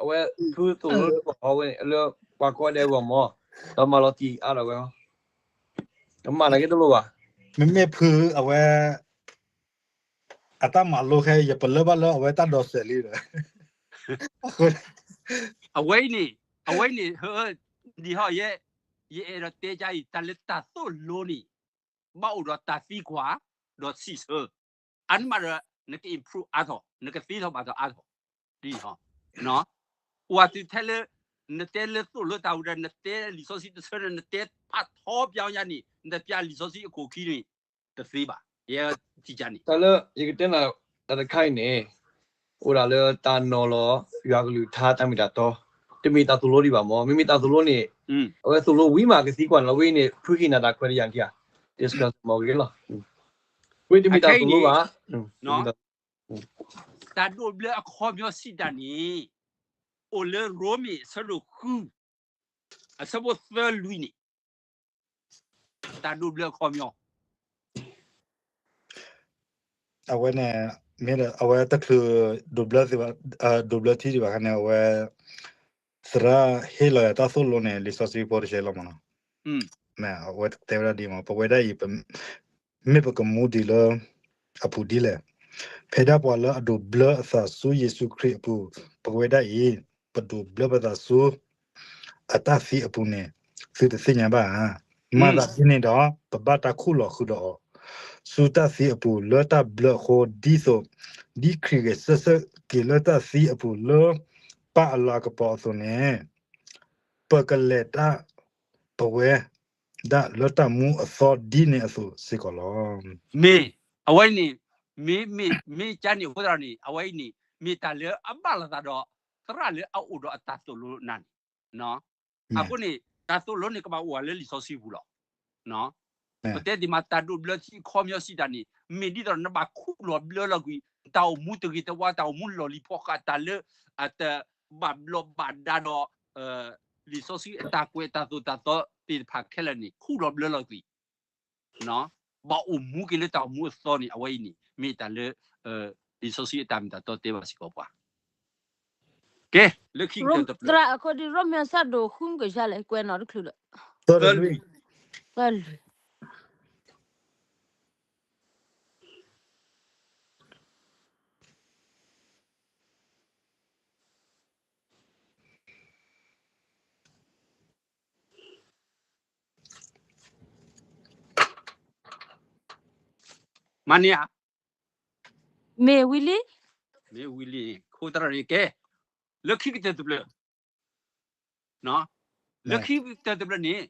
အဝဲ, ဖုသိၣ်လိအီၤဝဲန့ၣ် လၢပှၤကိးဂၤဒဲးအဂီၢ်မး, ဒီးမၤလီၤတံၢ်အါဒီးဝဲ, ကမၣ်သနာ်က့တလိၣ်ဘၣ်, မ့မ့ၢ်ဖုအဝဲ အတၢ်မၤလိခဲ ယပလၢၢ်ဘၣ်လၢအဝဲတၢ်ဒိးစဲးလံဒီး, အဝဲအံၤန့ၣ်, အဝဲအံၤန့ၣ်, ဒ်ဟီ, ယအဲၣ်ဒိးတဲကအံၤ တၢ်လၢတၢ်သိၣ်လိန့ၣ်, ဘၣ်အိၣ်ဒီးတၢ်သံကွၢ်, ဒီးစံးဆၢ, အန့ၣ်မးဒီး နက improve အါထီၣ်, နကသ့ထီၣ်ဘၣ်ထီၣ်အါထီၣ်, ဒ်ဟီ, အိၣ်ဝဲတုၤထဲလၢ, နတဲလၢသိၣ်လိတၢ်ဝဲဒီး နတဲလံာ်စီဆှံတဆၢဒီး နတဲဖးထီပျီညါန့ၣ် နပျးလံာ်စီဆှံအခိၣ်ခံန့ၣ်, တသ့ဘၣ်, ယဲထံၣ်ကန့ၣ်, တၢ်လၢယကတဲနၤတခါအံၤန့ၣ်, အိၣ်ဒၣ်လၢတၢ်နီၤလီၤ ယွၤကလုၢ်ကထါတၢ်မ့ၢ်တၢ်တီ, တမ့ၢ်တၢ်သိၣ်လိဒံးဘၣ်မး, မ့မ့ၢ်တၢ်သိၣ်လိန့ၣ်, အဝဲသိၣ်လိဝံၤမးကသံကွၢ်န့ၣ်လီၤ, ဝဲအံၤန့ၣ် ဖုဟ့ၣ်နၤတၢ်ခွဲးတယၤထံဧါ, မ့ၢ်ဂ့ၤလီၤ, ဝဲတမ့ၢ်တၢ်သိၣ်လိဘၣ်, တၢ်ဒိးဘျၢအခီပညီစံးတၢ်န့ၣ်, အိၣ်လၢရိမ့ၤအဆၢဒိၣ်ဃု, အဆၢဖိသၢလွံၢ်န့ၣ်, တၢ်ဒိးဘျၢအခီပညီ အဝဲန့ၣ်, မ့ၢ်အဝဲတချုးဒိးဘျၢ, ဒိးဘျၢထံဒံးဘၣ်ခါန့ၣ် အဝဲ, သရၣ်ဟ့ၣ်လီၤယၤတၢ်သိၣ်လိန့ၣ် လံာ်စီဆှံဖိတဆဲးလီၤမးနီၤ, အဝဲတဲဝဲဒၣ်ဒ်မး ပဝဲဒၣ်အံၤ မ့ၢ်ပကမူဒံးလၢအပူၤဒ်လဲၣ်. ဖဲဒၣ်ပှၤလၢအဒိးဘျၢအသးဆူယ့ၣ်ၡူးခရံာ်အပူၤ, ပဝဲဒၣ်အံၤ, ပဒိးဘျၢပသးဆူ အတၢ်သံအပူၤန့ၣ် သုတသ့ၣ်ညါဘၣ်ဧါ. မၤသးဒ်န့ၣ်ဒီး ပဘၣ်တၢ်ခူၣ်လီၤဃုာ်ဒီးအီၤ ဆူတၢ်သံအပူၤ လၢတၢ်ဘျၢအဃိ, ဒ်သိး ဒ်ခရံာ်ဂဲၤဆၢထၢၣ်က့ၤလၢတၢ်သံအပူၤ လၢပၢ်အလၤကပီၤအသိးန့ၣ်, ပကလဲၤတၢ် ပဝဲဒၣ်လၢတၢ်မူအသီဒ်န့ၣ်အသိးစ့ၢ်ကီးလီၤ. မ့ၢ်, အဝဲအံၤန့ၣ်, မ့ၢ်, မ့ၢ်ကန့ၣ်အဃိသတးန့ၣ် အဝဲအံၤန့ၣ် မ့ၢ်တၢ်လၢအဘၣ်လိာ်သးဒီး သရၣ်လၢအအိၣ်ဒီးအတၢ်သိၣ်လိနၤန့ၣ်, အဃိန့ၣ် တၢ်သိၣ်လိန့ၣ်ကဘၣ်အိၣ်ဝဲလၢလံာ်စီဆှံပူၤလီၤ. ပတဲဒ်မး တၢ်ဒိးဘျၢထံအခီပညီစံးတၢ်န့ၣ် မ့ၢ်ဒ်သိးနဘၣ်ခူၣ်လီၤဘျၢလီၤကွံာ် တၢ်အိၣ်မူတဂ့ၤတဝါ တၢ်အိၣ်မူလီၢ်လံၤဖီဃး တၢ်လၢအတဘၣ်ဘျီးဘၣ်ဒါဒီး လံာ်စီဆှံအတၢ်ကွဲးတၢ်သိၣ်တၢ်သီသ့ၣ်တဖၣ်ခဲလၢာ်န့ၣ် ခူၣ်လီၤဘျၢလီၤကွံာ်, ဘၣ်အိၣ်မူက့ၤလၢတၢ်အိၣ်မူအသီန့ၣ် အဝဲအံၤန့ၣ် မ့ၢ်တၢ်လၢ လံာ်စီဆှံအတၢ်မ့ၢ်တၢ်တီတဲဘၣ်စ့ၢ်ကီးပှၤ. ကဲ, လၢခံကတၢၢ်တဖျၢၣ်, သရၣ်အဃိဒီးရိမ့ၤအဆၢဒိၣ်ဃုကယၤလဲၣ် ကွဲးနီၣ်တချုးဒီး သၢလွံၢ် သၢလွံၢ် မၤန့ၢ်ဧါ, မ့ၢ်ဝံၤလံ, မ့ၢ်ဝံၤလံ, ခိၣ်သရၣ်န့ၣ်ကဲ, လၢခံကတၢၢ်တဖျၢၣ်, လၢခံကတၢၢ်တဖျၢၣ်န့ၣ်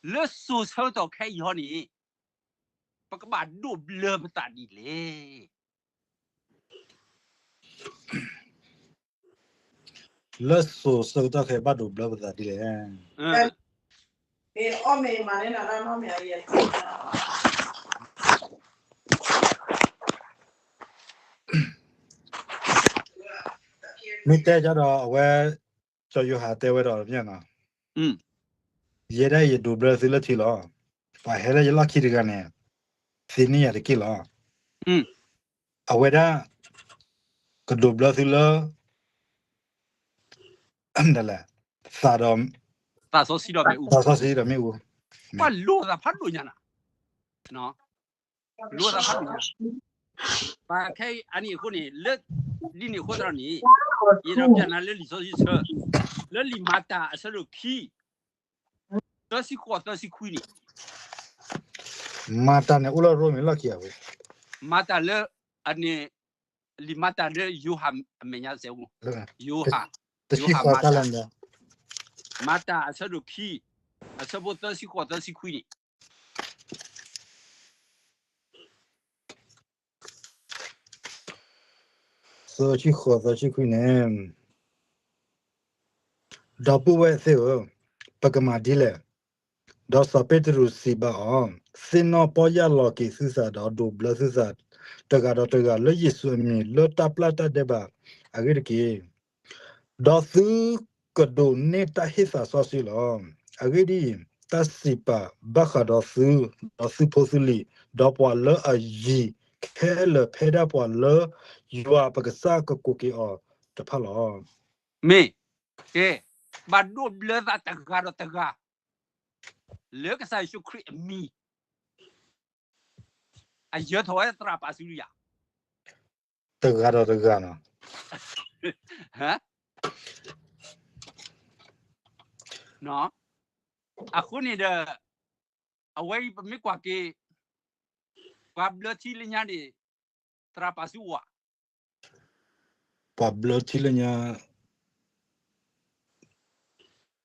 လၢစိၤဆၢကတီၢ်ခဲအံၤဟီန့ၣ် ပကဘၣ်ဒိးဘျၢပသးဒ်လဲၣ်. လၢစိၤဆၢကတီၢ်ခဲအံၤဘၣ်ဒိးဘျၢပသးဒ်လဲၣ်. မ့ၢ်တဲကဒီးအဝဲ စီၤယိၤဟၣ်တဲဝဲဒီးမ့ၢ်နီၤ, ယဲဒၣ်ယဒိးဘျၢသုလၢထံလီၤ. ပှၤဟဲလၢယလီၢ်ခံတဂၤန့ၣ် သ့န့ၢ်ယၤတက့ၢ်လီၤ. အဝဲဒၣ် ကဒိးဘျၢသုလၢ ဒ်လဲၣ်, သးဒီး သးစီဆှံဒီးမ့ၣ်အူ, သးစီဆှံဒီးမ့ၣ်အူ, ပှၤလိာ်သးဖးဒိၣ်ညါနၤ, လိာ်သးဖးဒိၣ်ညါ, ပှၤခဲအံၤအန့ၣ်အဃိန့ၣ် လၢ ဒ်န့ၣ်အဃိသတးန့ၣ် ယအဲၣ်ဒိးပျးနၤလၢလံာ်စီဆှံဆၢ, လၢလံာ်မၤတၢ်အဆၢဒိၣ်ခံ သၢဆံဃိးသၢဆံခွံန့ၣ်, မၤတၢ်န့ၣ်အိၣ်လၢရိမ့ၤလီၢ်ခံဧါ, မၤတၢ်လၢ အန့ၣ် လံာ်မၤတၢ်လၢယိၤဟၣ်အမဲာ်ညါစဲး, ယိၤဟၣ်, ယိၤဟၣ်မၤတၢ်, မၤတၢ်အဆၢဒိၣ်ခံ အဆၢဖိသၢဆံဃိးသၢဆံခွံန့ၣ် သၢဆံဃိးသၢဆံခွံန့ၣ်, ဒီပုၢ်ဝဲၢ်သ့ၣ်ဧၢ, ပကမၤဒ်လဲၣ်. ဒီးစီၤပ့းတရူးစံးဘၣ်အီၤ, သ့ၣ်နီၣ်ပီၢ်ယၢ်လီၤက့ၤသုသးဒီးဒိးဘျၢသုသး တဂၤဒီးတဂၤလၢယ့ၣ်ၡူးအမံၤလၢတၢ်ပျၢ်တၢ်ဒဲးဘးအဂ့ၢ်တက့ၢ်. ဒီးသုကဒိးန့ၢ်တၢ်ဟ့ၣ်သးစီဆှံလီၤ. အဂ့ၢ်ဒ်အံၤ, တၢ်စံးပာ်ဘၣ်ဃးဒီးသု, ဒီးသုဖိသုလံၤ, ဒီးပှၤလၢအယံၤခဲလၢာ်ဖဲဒၣ်ပှၤလၢယွၤပကစၢ်ကကိးက့ၤအီၤတဖၣ်လီၤ. မ့ၢ်, ကဲ, ဘၣ်ဒိးဘျၢသးတဂၤဒီးတဂၤ လၢကစၢ်ယ့ၣ်ၡူးခရံာ်အမံၤ အယၢၤထီၣ်ဝဲသရၣ်ပာ်စုယၤ တဂၤဒီးတဂၤနီၤ. အဃိန့ၣ်ဒီး အဝဲအံၤပမ့ၢ်ကွၢ်က့ၤ ပှၤဘျၢထံလၢညါန့ၣ် သရၣ်ပာ်စုဝၤ ပှၤဘျၢထံလၢညါ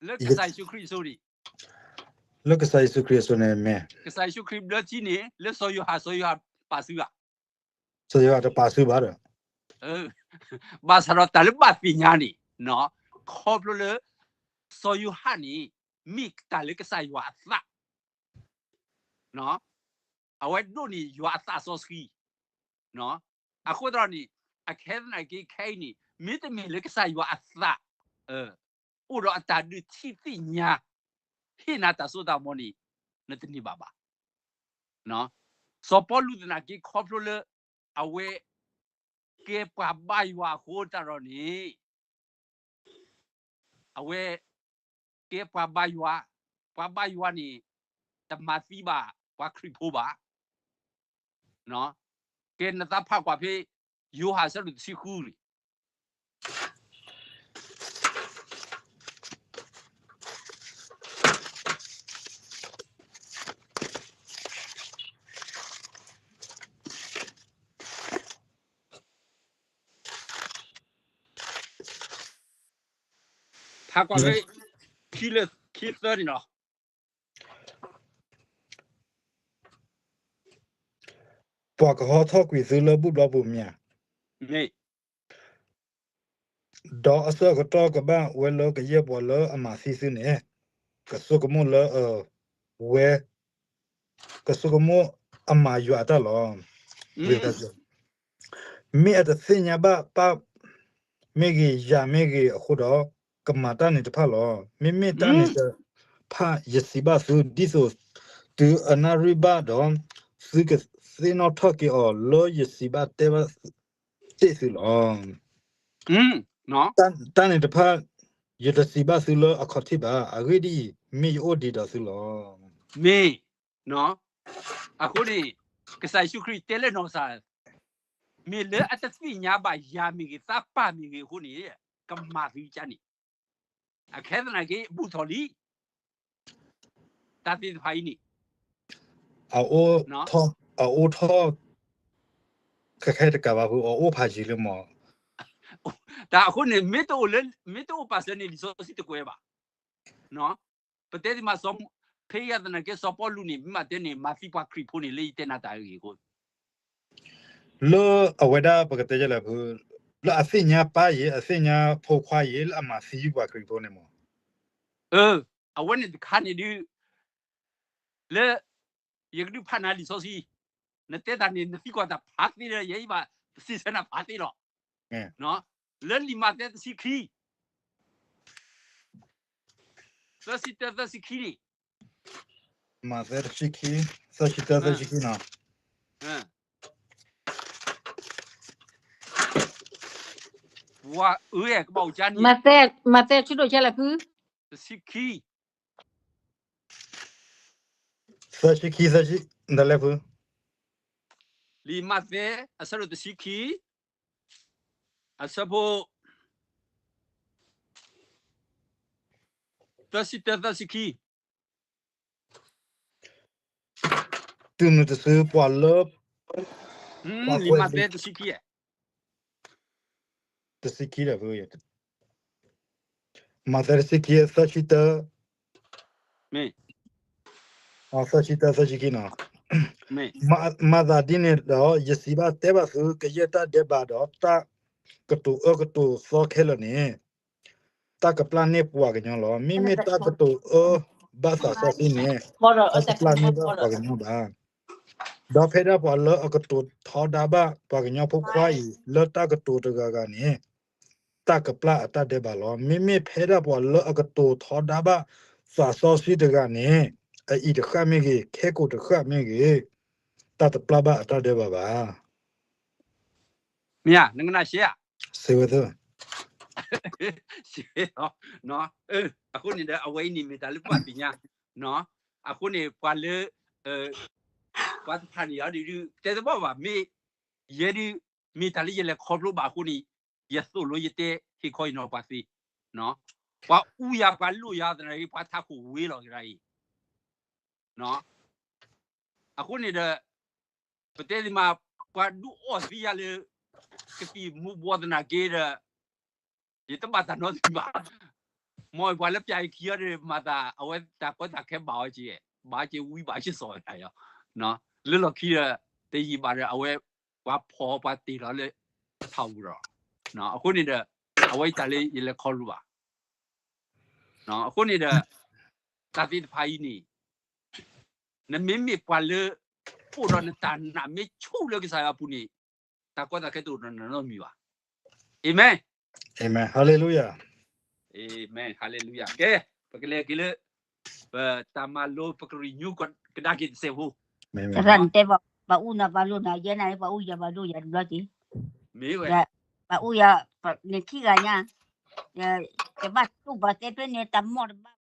လၢကစၢ်ယ့ၣ်ၡူးခရံာ်အစိၤန့ၣ်, လၢကစၢ်ယ့ၣ်ၡူးခရံာ်အစိၤန့ၣ်မ့ၢ် ကစၢ်ယ့ၣ်ၡူးခရံာ်ဘျၢထံန့ၣ် လၢစီၤယိၤဟၣ်, စီၤယိၤဟၣ်ပာ်စုဘၣ်, စီၤယိၤဟၣ်တပာ်စုဘၣ်ဒီး ဘၣ်ဆၣ်ဒီးတၢ်လၢဘၣ်သ့ၣ်ညါန့ၣ် ခီဖျိလၢ စီၤယိၤဟၣ်န့ၣ် မ့ၢ်တၢ်လၢကစၢ်ယွၤအသး အဝဲဒိးန့ၢ်ယွၤအသးစီဆှံ, အဃိသတးန့ၣ် အခဲသနာ်က့ခဲအံၤန့ၣ် မ့တမ့ၢ်လၢကစၢ်ယွၤအသး အိၣ်ဒီးအတၢ်ဒုးထံၣ်သ့ၣ်ညါ ဟ့ၣ်နၤတၢ်စိတၢ်ကမီၤန့ၣ် နတန့ၢ်ဘၣ်ဘၣ်. စီၤပီလူးသနာ်က့ခီဖျိလၢ အဝဲ ကဲပှၤဘါယွၤအဃိတၢ်ဒီးန့ၣ် အဝဲ ကဲပှၤဘါယွၤ, ပှၤဘါယွၤန့ၣ် တမၤသံဘၣ်ပှၤခရံာ်ဖိဘၣ်. ကဲနသးဖးကွၢ်ဖဲ ယိၤဟၣ်အဆၢဒိၣ်တဆံဃုန့ၣ် ဖးကွၢ်ဖဲ ခံလၢခံသၢန့ၣ်လီၤ. ပှၤကဟီထီၣ်ကွံာ်သုလၢဘူၣ်ဘျီပူၤမ့ၢ်ဧါ. ဒီးအဆၢကတီၢ်ကဘၣ်ဝဲလၢကယဲၢ်ပှၤလၢအမၤသံသုန့ၣ် ကဆိကမိၣ်လၢအဝဲ ကဆိကမိၣ်အမၤယွၤအတၢ်လီၤ. မ့ၢ်အတသ့ၣ်ညါဘၣ်ပၢ်မ့ၢ်ဂ့ၤ ယၤမ့ၢ်ဂ့ၤအဃိဒီး ကမၤတၢ်န့ၣ်တဖၣ်လီၤ. မ့မ့ၢ်တၢ်န့ၣ်တဖၣ် ယစံးဘၣ်သု ဒ်သိးသုအနၣ်ရံၣ်ဘၣ်ဒီး သုကသ့ၣ်နီၣ်ထီၣ်က့ၤအီၤလၢယစံးဘၣ်တဲဘၣ်တ့ၢ်သုလီၤ. တၢ်န့ၣ်တဖၣ် ယတစံးဘၣ်သုလၢအခီၣ်ထံးဘၣ်. အဂ့ၢ်ဒ်အံၤ, မ့ၢ်ယအိၣ်ဒံးဒီးသုလီၤ. မ့ၢ်, အဃိန့ၣ် ကစၢ်ယ့ၣ်ၡူးခရံာ်တဲလၢနီၢ်ကစၢ်, မ့ၢ်လၢအတသ့ၣ်ညါဘၣ်ယၤမ့ၢ်ဂ့ၤ သးပၢ်မ့ၢ်ဂ့ၤအဃိန့ၣ် ကမၤသုကါန့ၣ် အခဲသနာ်က့ ဘူၣ်ထီၣ်လံ တၢ်သ့ၣ်တဖၣ်အံၤန့ၣ် အအိၣ်ထီၣ် အအိၣ်ထီၣ် ခဲခဲတကးဘၣ်ဖု အအိၣ်ဖးယံာ်လံမး. တၢ်အဃိန့ၣ် မ့ၢ်တအိၣ်လၢ မ့ၢ်တအိၣ်ပာ်စၢၤန့ၣ် လံာ်စီဆှံတကွဲးဘၣ်. ပတဲသ့မး ဖဲအံၤသနာ်က့ စီၤပီလူးန့ၣ် မ့ၢ်တဲန့ၣ် မၤသံပှၤခရံာ်ဖိန့ၣ် လၢယတဲနၤတၢ်အဂ့ၢ်အဃိ လၢအဝဲဒၣ်ပကတဲယလဲၣ်ဖု လၢအသ့ၣ်ညါပၢ်ယံၤ အသ့ၣ်ညါဖိခွါယံၤ လၢအမၤသံပှၤခရံာ်ဖိန့ၣ်မး. အဝဲန့ၣ်တခါန့ၣ်ဒုး လၢ ယကဒုးဖးနၤလံာ်စီဆှံ, နတဲတၢ်န့ၣ် နသံကွၢ်တၢ်ဖးသ့လၢ ယဲအံၤဘၣ်စံးဆၢနၤဖးသ့လီၤ. လၢလံာ်မးသဲတဆံခံ သၢဆံတၢ သၢဆံခံန့ၣ်, မးသဲတဆံခံ သၢဆံတၢ သၢဆံခံနီၤ. ဝဲအၢ ကဘၣ်အိၣ်ကါန့ၣ် မးသဲ မးသဲဆံဒိၣ်ကဲလဲၣ်ဖု တဆံခံ သၢဆံခံ သၢဆံ ဒ်လဲၣ်ဖု လံာ်မးသဲ အဆၢဒိၣ်တဆံခံ အဆၢဖိ သၢဆံတၢ သၢဆံခံ တုၤနုၤတစုပှၤလၢ လံာ်မးသဲတဆံခံ တဆံခံဒီးဖု မးသဲတဆံခံ သၢဆံတၢ သၢဆံတၢ သၢဆံခံနီၤ. မၤသးဒ်န့ၣ်ဒီး ယစံးဘၣ်တဲဘၣ်သု ကယဲၢ်တၢ်ဒဲးဘးဒီး တၢ်ကတိၤအၢကတိၤသီခဲလၢာ်န့ၣ် တၢ်ကပျၢ်န့ၢ်ပှၤကညီလီၤ. မ့မ့ၢ်တၢ်ကတိၤအၢဘၣ်သးစီဆှံန့ၣ် တၢ်ကပျၢ်န့ၢ်ဘၣ်ပှၤကညီဘၣ်. ဒီးဖဲဒၣ်ပှၤလၢအကတိၤထီဒါဘၣ်ပှၤကညီဖိခွါအံၤ လၢတၢ်ကတိၤတဂၤဂၤန့ၣ် တၢ်ကပျၢ်အတၢ်ဒဲးဘးလီၤ. မ့မ့ၢ်ဖဲဒၣ်ပှၤလၢအကတိၤထီဒါဘၣ်သးစီဆှံတဂၤန့ၣ် အအံၤတဃၣ်မ့ၢ်ဂ့ၤ, ခဲကိာ်တဃၣ်မ့ၢ်ဂ့ၤ, တၢ်တပျၢ်ဘၣ်အတၢ်ဒဲးဘးဘၣ်. မ့ၢ်ဧါ, နကနၣ်ရှဲဧါ. စံးဝဲသၢ ရှဲလီၤ. အဃိန့ၣ်ဒီး အဝဲအံၤန့ၣ်မ့ၢ်တၢ်လၢပဘၣ်သ့ၣ်ညါ, အဃိန့ၣ် ပှၤလၢ ပှၤတဖၣ်န့ၣ် အဒုးဒုး တဲတဘၣ်ဘၣ်, မ့ၢ်ယဲဒုး မ့ၢ်တၢ်လၢယလဲၤခီဖျိဘၣ်အဃိန့ၣ် ယသိၣ်လိယတဲဟ့ၣ်ခီအံၤနီၤပှၤသ့, ပှၤအူယၤပှၤလိၣ်ယၤသနာ်က့ ပှၤထးခိၣ်ဝ့လီၤကဒါအံၤ အဃိန့ၣ်ဒီး ပတဲသ့မး ပှၤဒုးအီၣ်သံယၤလၢ ကသံၣ်မူၤဘှီးသနာ်က့ဒီး ယတဘၣ်တၢ်နီတမံၤဘၣ်. မ်ပှၤလၢပျၢ်ယခံအီၤဒီး မၤသးအဝဲတၢ်ကီတၢ်ခဲဘၣ်အီၤက့, ဘၣ်က့ဝံဘၣ်က့စီၣ်ဝဲဒၣ်ယီၤ, လၢလီၢ်ခံဒီး တယံာ်ဘၣ်ဒီး အဝဲပှၤဖီၣ်ပှၤတ့ၢ်လီၤလၢထးပူၤဒီး, အဃိန့ၣ်ဒီး အဝဲတၢ်လၢယလဲၤခီဖျိဘၣ်. အဃိန့ၣ်ဒီး တၢ်သ့ၣ်တဖၣ်အံၤန့ၣ် နမ့မ့ၢ်ပှၤလၢ အိၣ်ဒီးနတၢ်နာ်မ့ၢ်ဆူၣ်လၢကစၢ်ယွၤအပူၤန့ၣ် တၢ်ကီတၢ်ခဲတအိၣ်ဒီးနနီတမံၤဘၣ်. အၤမ့ၣ်. အၤမ့ၣ်, ဟါလ့လူယၤ. အၤမ့ၣ်, ဟါလ့လူယၤ. ကဲ, ပကလဲၤက့ၤလၢ ပတၢ်မၤလိ ပက renew ကဒါက့ၤတစဲးဖိ. သရၣ်နတဲဘၣ် ပှၤအူနၤပှၤလိၣ်နၤ ယဲနၤ ပှၤအူယၤပှၤလိၣ်ယၤတဘျီက့ၤ, မ့ၢ်ဝဲ ပှၤအူယၤ န့ၣ်ခံဂၤညါ, တဘၣ်တူၢ်ဘၣ်တဲဖဲန့ၣ် တၢ်မီၢ်တဘၣ်